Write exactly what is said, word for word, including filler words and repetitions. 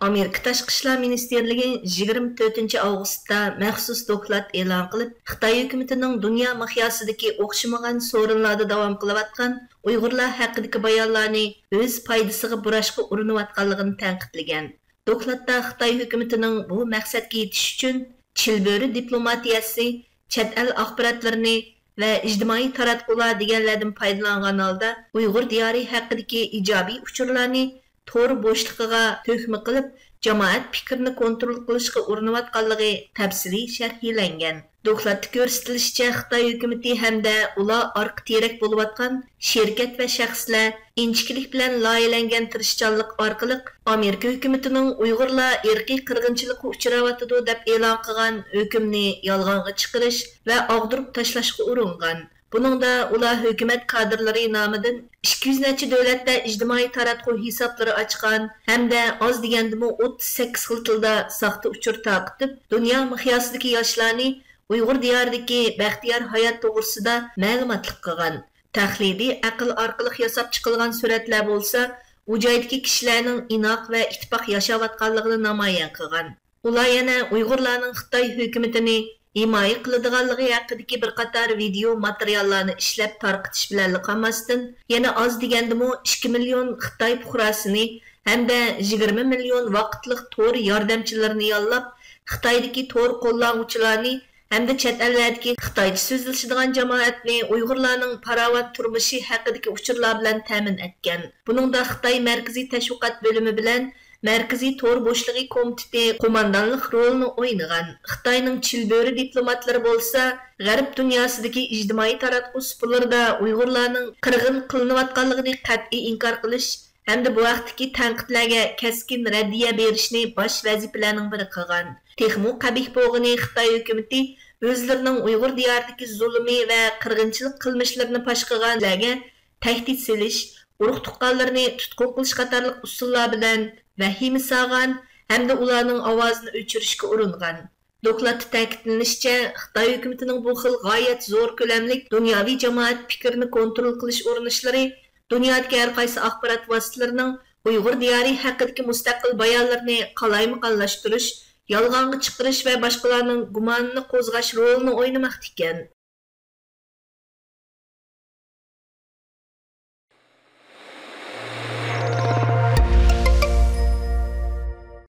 ئامېرىكا تاشقى ئىشلار مىنىستىرلىكى يىگىرمە تۆتىنچى ئاۋغۇستتا مەخسۇس دوكلات ئېلان قىلىپ، خىتاي ھۆكۈمىتىنىڭ دۇنيا مىقياسىدىكى ئوخشىمىغان سورۇنلاردا داۋام قىلىۋاتقان ئۇيغۇرلار ھەققىدىكى بايانلارنى ئۆز پايدىسىغا بۇراشقا ئۇرۇنۇۋاتقانلىقىنى تەنقىدلىگەن. دوكلاتتا خىتاي ھۆكۈمىتىنىڭ بۇ مەقسەتكە يېتىش ئۈچۈن چىلبۆرە دىپلوماتىيەسى، چەت ئەل ئاخباراتلىرىنى ۋە ئىجتىمائىي تاراتقۇلار دېگەنلەردىن پايدىلانغان ھالدا ئۇيغۇر دىيارى ھەققىدىكى ئىجابىي ئۇچۇرلارنى تور بوشلۇقىغا تۆكمە قىلىپ، جامائەت پىكرىنى كونترول قىلىشقا ئۇرۇنۇۋاتقانلىقى تەپسىلىي شەرھلەنگەن. دوكلاتتا كۆرسىتىلىشىچە، خىتاي ھۆكۈمىتى ھەمدە ئۇلار ئارقا تىرەك بولۇۋاتقان شىركەت ۋە شەخسلەر ئىنچىكىلىك بىلەن لايىھەلەنگەن تىرىشچانلىق ئارقىلىق ئامېرىكا ھۆكۈمىتىنىڭ ئۇيغۇرلار ئىرقىي قىرغىنچىلىققا ئۇچراۋاتىدۇ دەپ ئېلان قىلغان ھۆكۈمنى يالغانغا چىقىرىش ۋە ئاغدۇرۇپ تاشلاشقا ئۇرۇنغان. بۇنىڭدا ئۇلار ھۆكۈمەت كادىرلىرى نامىدىن ئىككى يۈز نەچچە دۆلەتتە ئىجتىمائىي تاراتقۇ ھېسابلىرى ئاچقان ھەمدە ئاز دېگەندىمۇ ئوتتۇز سەككىز خىل تىلدا ساختا ئۇچۇر تارقىتىپ، دۇنيا مىقياسىدىكى ياشلارنى ئۇيغۇر دىيارىدىكى بەختىيار ھايات توغرىسىدا مەلۇماتلىق قىلغان. تەقلىدىي ئەقىل ئارقىلىق ياساپ چىقىلغان سۈرەتلەر بولسا، ئۇ جايدىكى كىشىلەرنىڭ ئىناق ۋە ئىتتىپاق ياشاۋاتقانلىقىنى نامايان قىلغان. ئۇلار يەنە ئۇيغۇرلارنىڭ خىتاي ھۆكۈمىتىنى ھىمايە قىلىدىغانلىقى ھەققىدىكى بىر قاتار ۋىدېئو ماتېرىياللارنى ئىشلەپ تارقىتىش بىلەنلا قالماستىن، يەنە ئاز دېگەندىمۇ ئىككى مىليون خىتاي پۇقراسىنى ھەمدە يىگىرمە مىليون ۋاقىتلىق تور ياردەمچىلىرىنى ياللاپ، خىتايدىكى تور قوللانغۇچىلارنى ھەمدە چەت ئەللەردىكى خىتايچە سۆزلىشىدىغان جامائەتنى ئۇيغۇرلارنىڭ پاراۋان تۇرمۇشى ھەققىدىكى ئۇچۇرلار بىلەن تەمىن ئەتكەن. بۇنىڭدا خىتاي مەركىزىي تەشۋىقات بۆلۈمى بىلەن مەركىزىي تور بوشلۇقى كومىتېتى قوماندانلىق رولىنى ئوينىغان. خىتاينىڭ چىلبۆرە دىپلوماتلىرى بولسا، غەرب دۇنياسىدىكى ئىجتىمائىي تاراتقۇ سۇپىلىرىدا ئۇيغۇرلارنىڭ قىرغىن قىلىنىۋاتقانلىقىنى قەتئىي ئىنكار قىلىش ھەمدە بۇ ھەقتىكى تەنقىدلەرگە كەسكىن رەددىيە بېرىشنى باش ۋەزىپىلەرنىڭ بىرى قىلغان. تېخىمۇ قەبىھ بولغىنى، خىتاي ھۆكۈمىتى ئۆزلىرىنىڭ ئۇيغۇر دىيارىدىكى زۇلۇمى ۋە قىرغىنچىلىق قىلمىشلىرىنى پاش قىلغان كىشىلەرگە تەھدىت سېلىش، ئۇرۇق-تۇغقانلىرىنى تۇتقۇن قىلىش قاتارلىق ئۇسۇللار بىلەن ۋەھىمە سالغان ھەمدە ئۇلارنىڭ ئاۋازىنى ئۆچۈرۈشكە ئۇرۇنغان. دوكلاتتا تەكىتلىنىشىچە، خىتاي ھۆكۈمىتىنىڭ بۇ خىل غايەت زور كۆلەملىك دۇنياۋى جامائەت پىكرىنى كونترول قىلىش ئۇرۇنۇشلىرى دۇنيادىكى ھەر قايسى ئاخبارات ۋاسىتىلىرىنىڭ ئۇيغۇر دىيارى ھەققىدىكى مۇستەقىل بايانلىرىنى قالايمىقانلاشتۇرۇش، يالغانغا چىقىرىش ۋە باشقىلارنىڭ گۇمانىنى قوزغاش رولىنى ئوينىماقتا ئىكەن.